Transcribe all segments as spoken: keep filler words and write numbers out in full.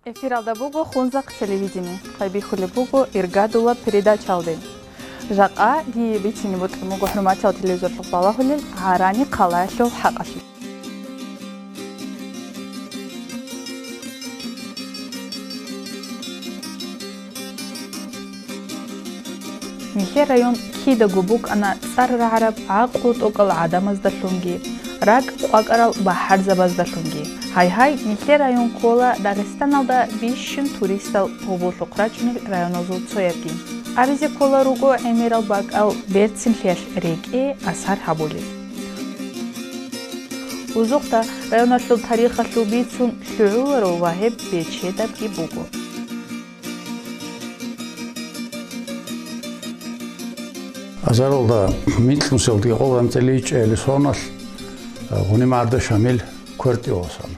Эфиралда буго Хунзахъ телевидение. Къайбихьулеб буго иргадула передачалде. Жакъа дие бицине бокьун буго, хӀурматиял телевизорлъухъ балагьулел, ГӀарани хъалаялъул хӀакъалъулъ. Нилъер район кидаго букӀана цӀар рагӀараб гӀакълу тӀокӀал гӀадамаздалъунги, ракӀ къвакӀарал бахӀарзабаздалъунги. Гьайгьай, нилъер район ккола Дагъистаналда бищун туристал гьоболлъухъ рачӀунел районазул цоябги. Абизе ккола руго гӀемерал бакӀал берцинлъиялъ рекӀее асар гьабулел. Узухъда районалъул тарихалъул бицун лъугӀуларо ва гьеб бечедабги буго. Азаралда микьнусиялда кӀикъоялда анцӀила ичӀелел соналъ, а, Гъуни МагӀарда Шамил квертӀи васана.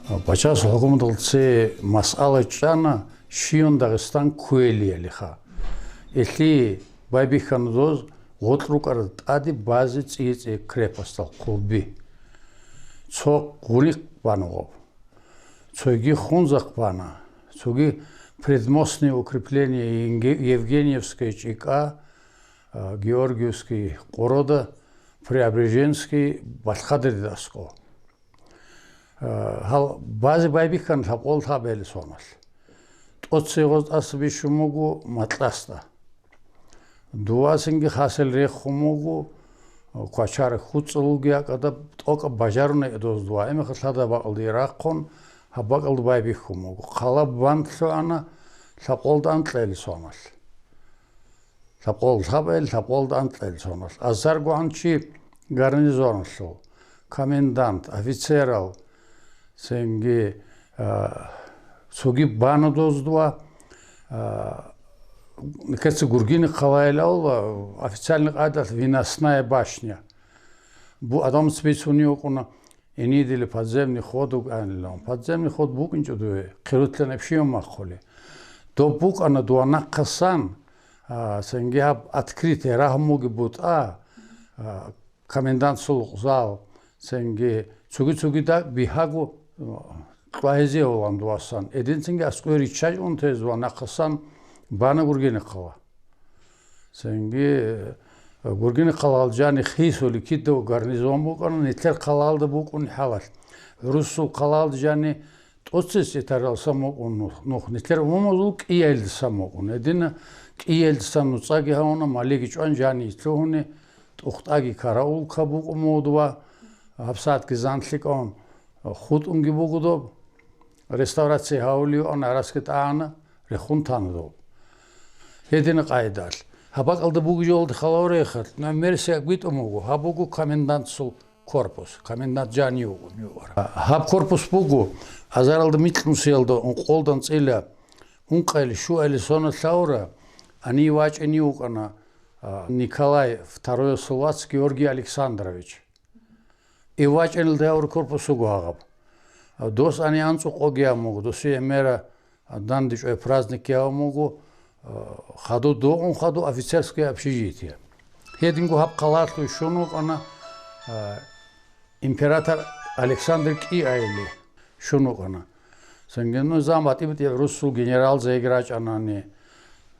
А, пачасул хӀукуматалда цее масъала чӀана, щиван Дагъистан кквелиялиха. Илъи байбихьана доз гъоркь рукӀарал тӀаде базе цӀи-цӀи крепостал хъулби. Цо Гъуни бана гъоб. Цоги Хунзахъ бана, цоги предмостные укрепления Енге-, Евгеньевская чӀикӀа, а, Георгиевский къорода, Преображенский балъхадерида аскӀов. А, гьал базе байбихьана лъабкъоялда лъабабилеб соналъ. ТӀоцебе гъоз тӀаса бищун буго Макьасда. Дувасинги хасел рехун буго, квачараб хьуцӀалъулги акӀадаб тӀокӀаб бажаруна эдоз дува, гьебмехалъ лъадаб бакӀалде рахъун, гьаб бакӀалда байбихьун буго. Хъалаб бан лъугӀана лъабкъоялда анкьабилеб соналъ. Лъабкъоялда лъабабилеб, лъабкъоялда анкьабилеб соналъ. Азарго гӀан чи гарнизоналъул, комендант, офицерал, цинги, а, цоги бана доз дува, а, нилъеца Гургине хъалайилан, а, официальный къайдалъ выносная башня. Бу-, адамаца бицунеб букӀана, инидилеб подземный ход вукӀанилан. Подземный ход букӀинчӀо дуве, хъирулъанаб щибаб махъулеб. Доб букӀана дова нахъасан, а, цинги гьаб открытый рагьун бугеб бутӀа, а, комендантский зал, цинги цоги-цогида бигьаго, а, кьвагьизе гьолан дувасан. Гьедин цинги аскӀове риччачӀун тезе дова нахъасан бана Гургине хъала. Цинги, э, Гургине хъалаялда жаниб хисулеб кидаго гарнизон букӀана, нилъер хъалаялда букӀунеб хӀалалъ. ГӀурусул хъалаялда жаниб тӀоцебесеб этажалдасан букӀун нух, нух. Нилъер умумузул кӀиялдасан букӀун. Гьедин кӀиялдасан нуцӀаги гьавуна, малиги чӀван жаниб лъугьуна, тӀухьдуги караулка букӀун буго дова, гьабсагӀатги зан лъикӀавун хутӀунги буго доб. Реставрация гьавулев ана, гӀарасги тӀагӀана, рехун тана доб. Гьедин къайдалъ. Гьаб бакӀалда бугеб жолда халавурехалъ, номерисеги битӀун буго, гьаб буго комендантсул корпус, комендант жанив вугун югӀара. Гьаб корпус буго, азаралда микьнусиялда ункъоялда анцӀила ункъабилеб, щуабилеб соналъ лъугӀура, гьанив вачӀинев вукӀана, а, Николай второйасул вац Георгий Александрович. Гьев вачӀиналда гьавураб корпус вуго гьагъаб. Дос гьанив анцӀукъоги гьавун буго, досие гӀемераб данде чӀвай праздникги гьавун буго, хадув догӀун хадув офицерское общежитие. Гьединго гьаб хъалалъув щун вукӀана, император Александр кӀиабилев щун вукӀана. Цинги, ну, зан батӀи-батӀи гӀурусул генералзеги рачӀанани.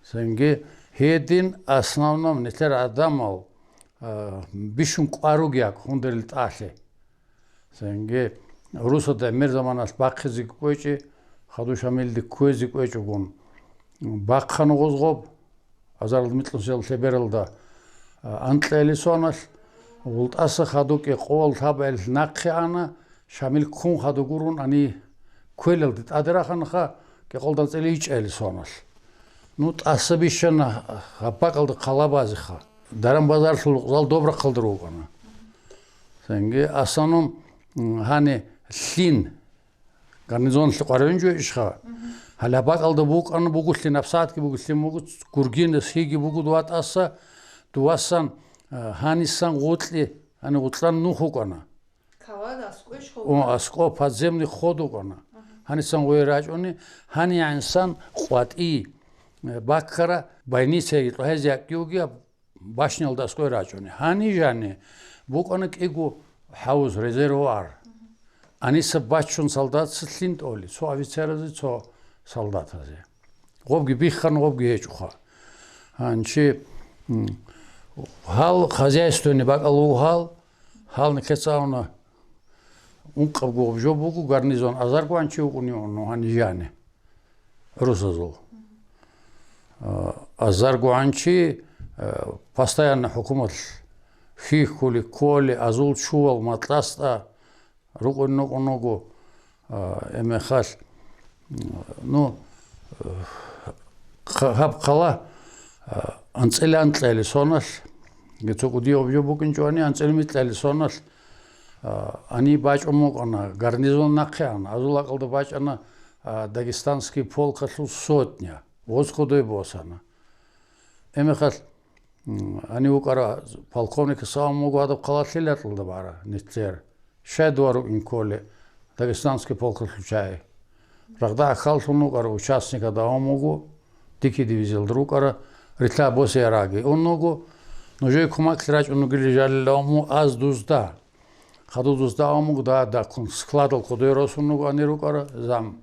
Цинги гьедин основном нилъер гӀадамал а, бищун кӀвар ругеяк гьундерил тӀалъи. Цинги гӀурусазда гӀемер заманалъ бахъизеги кӀвечӀо, хадув Шамилде кквезе кӀвечӀогун, бахъана гъоз гъоб, азаралда микьнусиялда лъебералда, а, анкьабилеб соналъ, гъултӀаса хадув кӀикъоялда лъабабилелъ нахъе ана, Шамил ккун хадув гурун гьанив кквелалде тӀаде раханаха, кӀикъоялда анцӀила ичӀабилеб соналъ. Ну, тӀаса бищана гьаб бакӀалда хъала базеха. Даран-базарлъул зал доб рахъалда рукӀана. Цинги асанум, м, гьанив лъим, гарнизоналъе къваригӀун жо ишха. Гьале гьаб бакӀалда букӀана буго лъим, гьабсагӀатги буго лъим буго, Гургине хиги буго дова тӀаса, дувасан, а, гьанисан гъутӀлъи, гьанив гъутӀлъан нух вукӀана. Кавада аскӀов иш хӀукӀун? О, аскӀов подземный ход вукӀана. Гьанисан гъой рачӀуни, гьанигӀансан къватӀи, э, баккара больницаги, гьезие кӀиуги башнялда аскӀой рачӀуни. Гьанижани букӀана кӀиго хӀавуз, резервуар. Аниса бачун солдатца лъин тӀолей, цо офицеразе, цо солдатазе. Гъобги биххана, гъобги гьечӀоха. Гьанчи, м, гьал хозяйственный бакӀал вугьал, гьал никеца авна ункъабго гъоб жо буго, гарнизон азарго гьанчи вукӀунев, ну, гьанижани. ГӀурусазул. А, азарго гьанчи, а, постоянно хӀукумат хьихьули кколи, азул чувал макьасда рукӀун рукӀун руго, а, эмехалъ, ну, ха-, гьаб хъала, а, анцӀила анкьали соналъ, гьецо кӀудияб жо букӀинчӀони, анцӀила микьали соналъ, а, ани бачӀун букӀана, гарнизон нахъе ана, азул акьалда бачӀана, а, дагестанский полкалъул сотня, воз кодой босана. Эмехалъ, м, гьанив вукӀара полковник Саун вуго гьадаб хъалалъе лакьалда бара, нилъер. Щай дова рукӀин кколе, дагестанский полк лъучай. Рагъда хьаллъун вукӀара, участника давам вуго, дики дивизиялда рукӀара, рилъа босиярагги ун вуго, нужее кумаклъи рачӀун вугилан жалилан вуго аз дузда. Хадуб дузда давам вуго, да, даккун, складал кодой росун вуго, ани рукӀара, зам.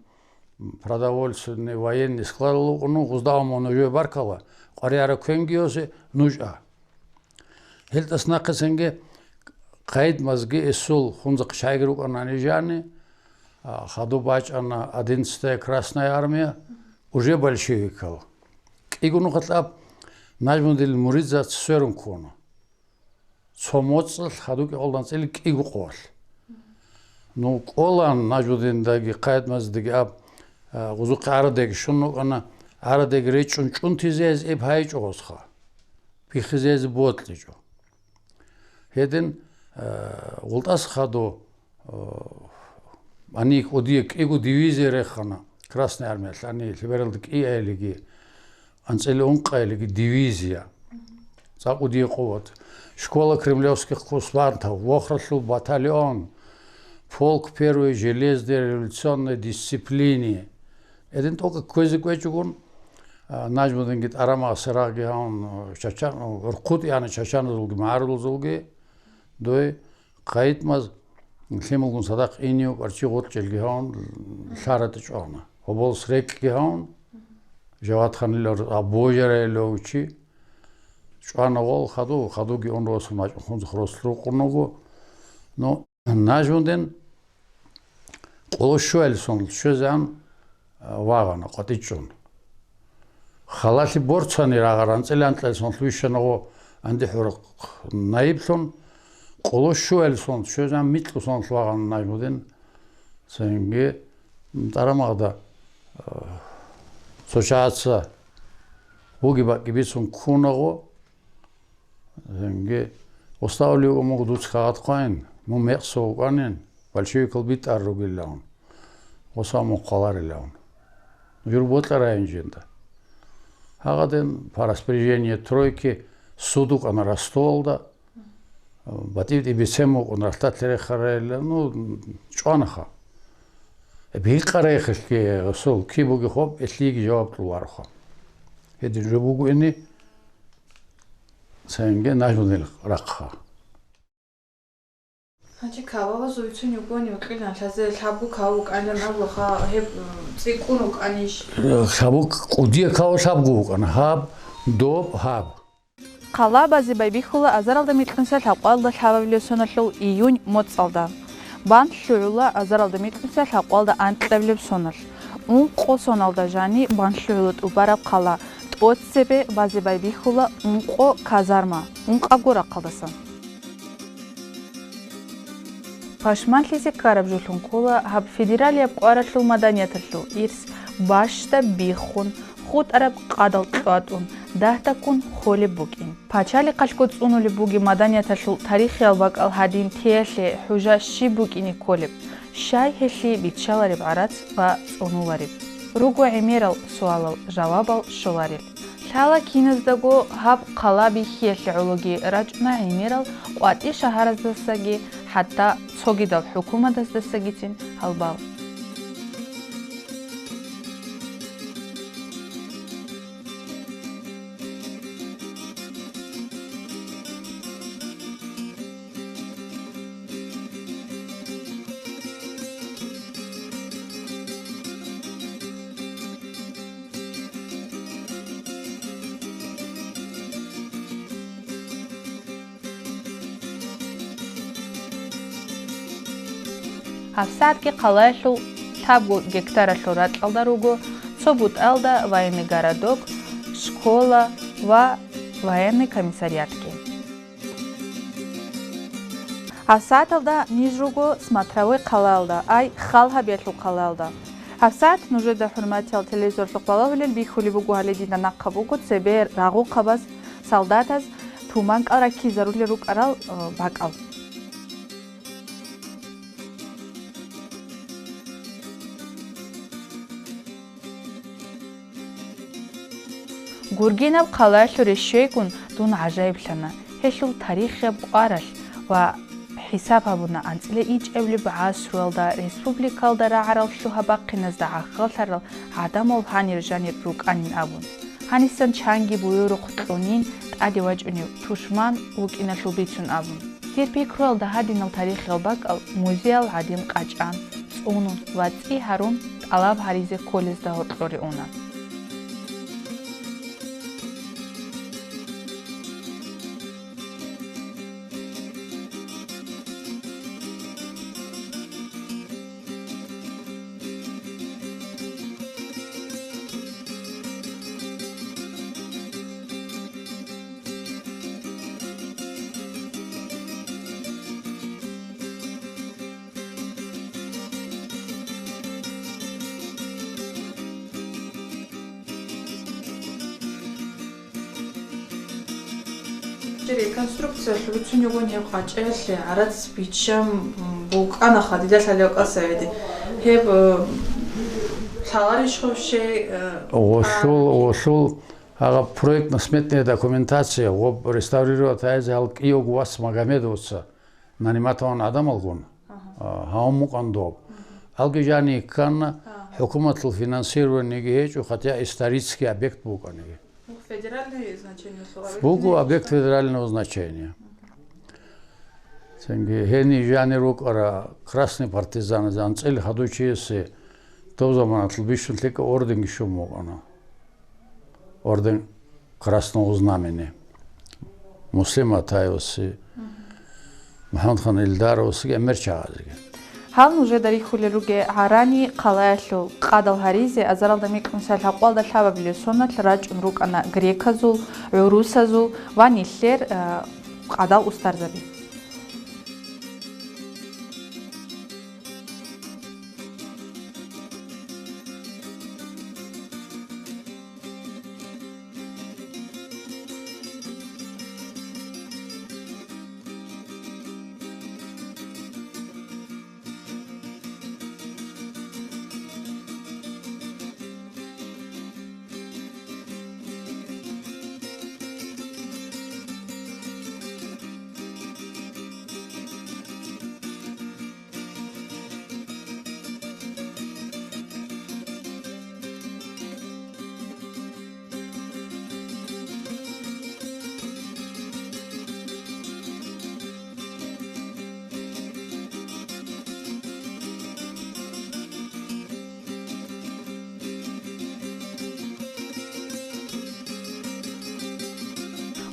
Продовольственный военный складал вукӀун, гъузда амун нужее баркала, къваригӀараб квенгиосе нуж а. Гьелдас нахъе цинги Къайдмазги эсул хунзахъ чайги рукӀана нижани, а, хадуб бачӀана одиннадцатая Красная Армия, уже большевикал. КӀиго нухалъ аб Нажмудин муридзаца сверун ккуна. Цо моцӀалъ хадуб кӀикъоялда анцӀила кӀиго къоялъ. Ну, кӀолан Нажмудиндаги Къайдмаздаги аб, а, гъузухъе гӀарадаги щун рукӀана, гӀарадаги речӀчӀун чӀунтизеяз эб гьайичӀо гъосха. Биххизеязе бокьичӀо. Гьедин, а, гъултӀас хадуб, а, гьаниб кӀудияб кӀиго дивизия рехана Красная Армиялъ, гьаниб лъебералда кӀиабилебги, анцӀила ункъабилебги дивизия. ЦӀакъ кӀудияб къуват. Школа кремлевских курсантов, вохралъул батальон, полк первой железной революционной дисциплины. Гьедин тӀокӀаб кквезе кӀвечӀогун, а, Нажмудинги тӀарамагъасе рагъги гьавун, а, чачан-, Иркут яна чачаназулги магӀарулазулги, дой Къайдмаз лъималгун цадахъ ине вукӀарав чи гъоркьелги гьавун лъаратӀа чӀвана. Гьоболас рекӀкӀги гьавун, Жаватханилав, Абу-Жараилав чи чӀвана гъол хадуб, хадубги ун росун вачӀун хунзахъ рос рукъун руго. Ну, Нажмудин къоло щуялъ сон щвезегӀан, а, вагъана къватӀичӀчӀун. Халалъи борцани рагъаран анцӀила анкьалъ сон вищана гъо АндихӀурахъ наиблъун, къоло щуялъ сон щвезегӀан микьго сон вагъана Нажмудин. Цинги тӀарамагъда, а, цо чагӀаца буги бакӀги бицун ккуна гъо. Цинги, гъосда абулеб буго, дуца кагъат хъвайин, мун мекъса вукӀанин, большевикал битӀарал ругилан, гъосда мун хъваларилан. Нужер бокьарайин жинда. Гьагъадин по распоряжению тройки суд вукӀана Ростовалда, батӀи-батӀи бицен букӀун, ралъдалъе рехарайилан, ну, чӀванаха. Бикъарайихъилъги гъосул киб бугеб гьоб, гьелъиеги жаваб кьолароха. Гьедин жо буго ини. Цинги Нажмудин рахъха. Гьанже кававазул вицун югони вукьилан, лъазе лъабго кав вукӀанилан абулаха, гьеб, м, цӀикӀкӀун вукӀанищ? Лъабго кӀудияб кав лъабго вукӀана. Гьаб, доб, гьаб. Хъала базе байбихьула азаралда микьнуса лъабкъоялда лъабабилеб соналъул июнь моцӀалда. Бан лъугӀула азаралда микьнуса лъабкъоялда анкьабилеб соналъ. Ункъо соналда жани бан лъугӀула тӀубараб хъала. ТӀоцебе базе байбихьула ункъо казарма, ункъабго рахъалдасан. Пашманлъизе ккараб жолъун ккола гьаб федералияб кӀваралъул маданияталъул ирс бащдаб биххун, хутӀараб къадал кьватӀун, дагьдаккун холеб букӀин. Пачалихъалъго цӀунулеб бугеб маданияталъул тарихиял бакӀал гьадин теялъе хӀужа щиб букӀине кколеб, щай гьелъие биччалареб гӀарац ва цӀунулареб? Руго гӀемерал суалал жавабал щоларел. Лъала киназдаго гьаб хъала бихьиялъе гӀологи рачӀуна гӀемерал къватӀи шагьараздасаги, хӀатта цогидал хӀукуматаздасагицин гьалбал. ГьабсагӀатги хъалаялъул лъабго гектаралъул ракьалда руго цо бутӀалда военный городок, школа ва военный комиссариатги. ГьабсагӀаталда ниж руго Смотровой хъалаялда, ай, Халгьабиялъул хъалаялда. ГьабсагӀат нужеда, хӀурматиял телевизорлъухъ балагьулел, бихьулеб буго гьале дида нахъа буго цебе рагъухъабаз, солдатаз туманкӀал раккизарулел рукӀарал, э, бакӀал. Гургинаб хъалаялъуре щвейгун дун гӀажаиблъана гьелъул тарихияб кӀваралъ ва хӀисаб гьабуна анцӀила ичӀабилеб гӀасруялда республикалда рагӀарал лъугьа-бахъиназда гӀахьаллъарал гӀадамал гьанир жанир рукӀанин абун, гьанисан чанги буюрухъ кьунин тӀаде вачӀунев тушман вукӀиналъул бицун абун. Дир пикруялда гьадинал тарихиял бакӀал музеял гӀадин къачӀан, цӀунун ва цӀи гьарун тӀалаб гьаризе кколезда гьоркьоре уна. Реконструкциялъ руцин ругон гьеб къачӀаялъе гӀарац биччан, м, букӀана хадидалъ гьалев кӀасавиде. Гьеб, э, лъаларищ хъубщей, э, Гъолъул, гъолъул гьагъаб проектно-сметная документация, гъоб реставрировать гьайзе гьал кӀиявго вас Магомедовца нанимать гьавун гӀадамалгун, Ага. а, гьавун мукъан доб. Алги жани кканна, А. хӀукуматал финансированиеги гьечӀо, хотя исторический объект букӀаниги. Ну, федеральное значение слова. Буго объект федерального значения. Цинги гьени жанир вукӀара красный партизан, анцӀил хадучиясе доб заманалъул бищун лъикӀа орденги щун вукӀана. Орден Красного Знамени. Муслим Атаевасе, МухӀаммадхан Илдаровасеги, гӀемер чагӀазеги. Гьал нужеда рихьулел ругел гӀарани хъалаялъул къадал гьаризе азаралда микьнусиялъ гьакъуялда лъабабилеб соналъ рачӀун рукӀана греказул, гӀурусазул ва нилъер, э, къадал устарзаби.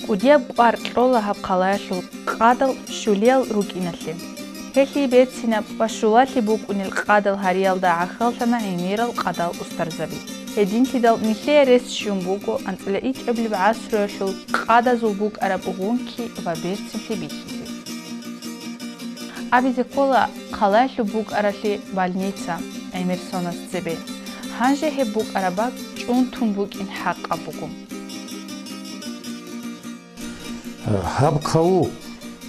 КӀудияб кӀвар кьола гьаб хъалаялъул къадал щулиял рукӀиналъе. Гьелъие берцинаб ва щулалъи букӀунел къадал гьариялда гӀахьаллъана гӀемерал къадал устарзаби. Гьединлъидал нилъее рес щун буго анцӀила ичӀабилеб гӀасруялъул къадазул букӀараб гъунки ва берцинлъи бихьизе. Абизе ккола хъалаялъуб букӀаралъе больница, гӀемер соназ цебе. Гьанже гьеб букӀараб бакӀ чӀун тун букӀин хӀакъаб буго. Гьаб каву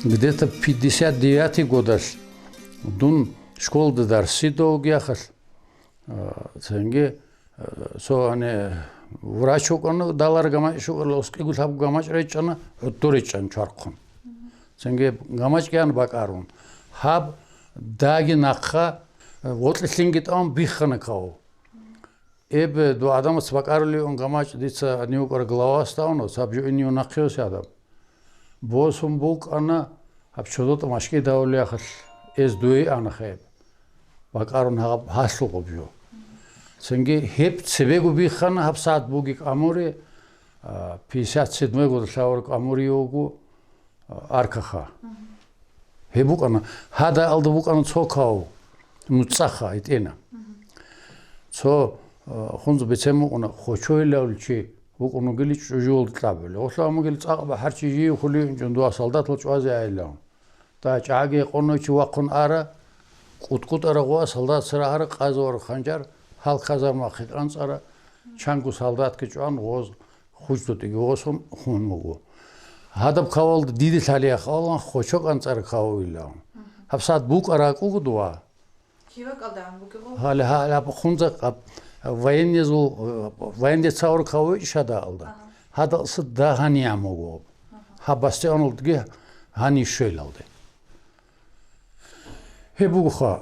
где-то пятьдесят девятый годалъ дун школда дарсидавгияхалъ, а, цинги, а, цо гьане врач вукӀана, далар гамачӀ шукӀарла ускӀигу лъабго гамачӀ речӀчӀана, гӀутту речӀчӀан чвархъун. Цинги гамачӀ киян бакӀарун. Гьаб даги нахъа, а, вокьилъинги тӀамун биххана каву. Эб, дов гӀадамац бакӀарулевун гамачӀ дица гьанив вукӀар главас тавуна, цаб жо инив нахъе вусе гӀадам. Босун букӀана, гьаб чодотӀа машкӀидавулехалъ эз дуе ана хеб. БакӀарун гьаб гьалъугъуб жо. Цинги гьеб цебего биххана, гьаб сагӀат буги кӀамури, а, пятьдесят седьмой год лъавар кӀамури йогу, аркаха. Гьеб букӀана, гьада алда букӀана цо кав. нуцӀаха гьитӀина. Цо, э, хунза бецен букӀуна, хочойилавли чи вукӀун вугили чӀужуялда кьабули. Гъолъа амугили цӀакъ бахӀарчи жив хулив инчӀун дова солдатал чӀвазе айилан. Та чӀаги къоннойчи вахъун ара, кӀутӀкӀутӀара гъуа солдат церагьара къазавара ханжар, гьал казармахъе кӀанцӀара, чанго солдатги чӀван гъоз, хучдутӀиги гъосун хун вуго. Гьадаб кавалда диде лъалиях авлан хочо кӀанцӀара кававилан. ГьабсагӀат букӀа ракӀуго дова. Кивакалда гьан бугеб? Гьале, гьале, гьаб хунза, гьаб военнезул, военде цавар кавичӀищ гьадалда. Ага. Гьадалса дагьани гьамуго. Ага. Гьаб бастионалдги гьани щвелалде. Гьеб бугоха.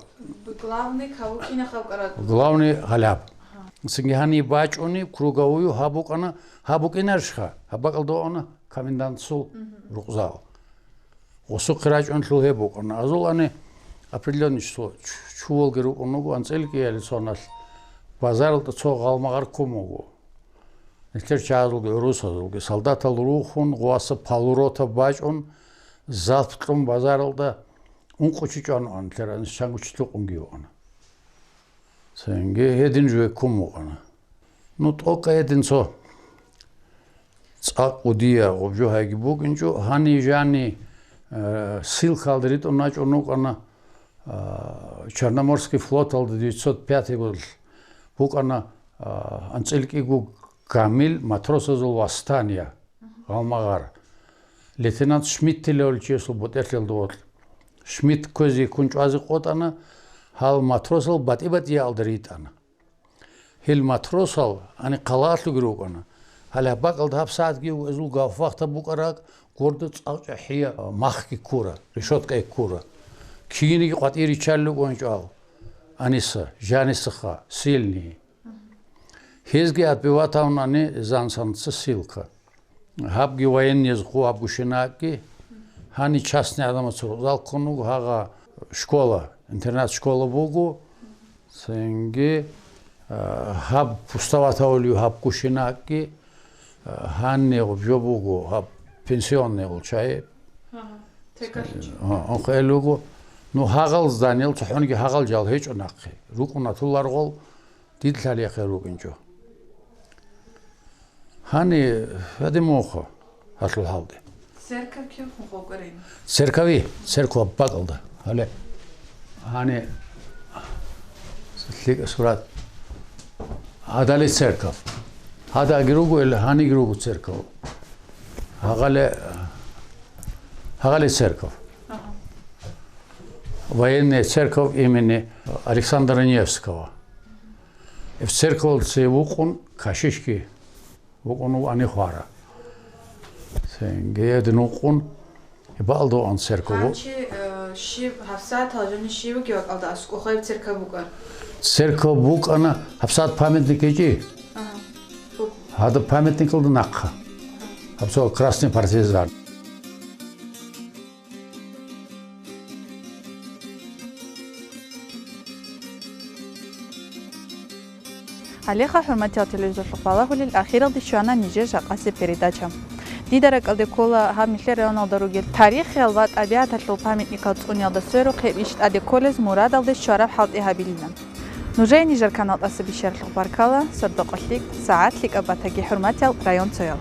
Главный каву кинахъав кӀарат? Главный гьалаб. Ага. Цинги гьани бачӀуни круговую гьаб букӀана, гьаб букӀинарищха? Гьаб бакӀалда вана комендантсул рукъзал. Гъосухъе рачӀунлъул гьеб букӀана. Азул ани определённый число чу-, чувалги рукӀун вуго анцӀила кӀиялде соналъ. Базаралда цо гъалмагъар ккун вуго. Нилъер чагӀазулги гӀурусазулги солдатал рухун, гъваса палурота бачӀун, залп кьун базаралда ункъо чи чӀван вукӀана, нилъер анцӀила чанго чи лъукъунги вукӀана. Цинги гьедин жуе ккун вукӀана. Ну, тӀокӀ гьедин цо цӀакъ удия гъубжу гьайги букӀинчӀо, гьани жани, э, ссылкаялда ритӀун рачӀун вукӀана, э, Черноморский флоталда девятьсот пятый год букӀана, э, анцӀила кӀиго гамил матросазул восстание, гъалмагъар. Лейтенант Шмидт-илавулев чиясул бутӀерлъиялда вокьа. Шмидт кквезе ккун чӀвазе къотӀана, гьал матросал батӀи-батӀиялда ритӀана. Гьел матросал гьани хъалаялъулги рукӀана. Гьале гьаб бакӀалда гьаб сагӀатги гьезул гауфвахта букӀараб горда цӀакъ чӀахӀиял махги ккура, решёткаги ккура. Киниги къватӀире риччалел рукӀун чӀвал. Аниса, жанисаха, сильный. Гьезги отбивать гьавунани зансанца ссылка. Гьабги военныйез хъу гьаб гущинакӀги, гьани частный гӀадамаца рукъзал ккун вуго, гьагъа школа, интернат-школа буго, цинги, а, гьаб пустовать гьавулев гьаб гущинакӀги, а, гьанни гъуб жо буго, гьаб пенсионный гъулчай. Ага, текалъ чи. А, анхъ эл вуго. Ну, гьагъал зданиел цохӀониги гьагъал жал гьечӀо нахъе. РукӀуна туларгъал, дида лъалихъе рукӀинчӀо. Гьани, гьаде мухъа гьалъул гьалде. Церковь кив хъукъукъарин? Церковь, церковь бакӀалда. Гьале, гьани, лъикӀа сурат. Гьадали церковь. Гьадаги руго, или гьаниги руго церковь. Гьагъале, гьагъале церковь. Ага. Военная церковь имени Александра Невского. Гьеб церковалда цее вукъун кашишги вукъун вуго гьанив хвара. Цинги гьедин вукъун, гьеб бакӀалда вукъана церковь. Гьанчи, э, щиб, гьабсагӀат гьалжани щиб бугеб бакӀалда аскӀоха гьеб церковь букӀар? Церковь букӀана, гьабсагӀат памятник гьечӀи? Ага. Буго. Гьадаб памятникалда нахъа. Гьаб цо красный партизан. Гьалеха, хӀурматиял телевизорлъухъ балагьулел, ахиралде щвана нижер жакъасеб передача. Дида ракӀалде ккола гьаб нилъер районалда ругел тарихиял ва тӀабигӀаталъул памятникал цӀуниялда сверухъ гьеб иш тӀаде кколез мурадалде щвараб хӀалтӀи гьабилилан. Нужее нижер канал тӀаса бищаралъухъ баркала, сордо-къо лъикӀ, сагӀат лъикӀаб батаги, хӀурматиял районцоял.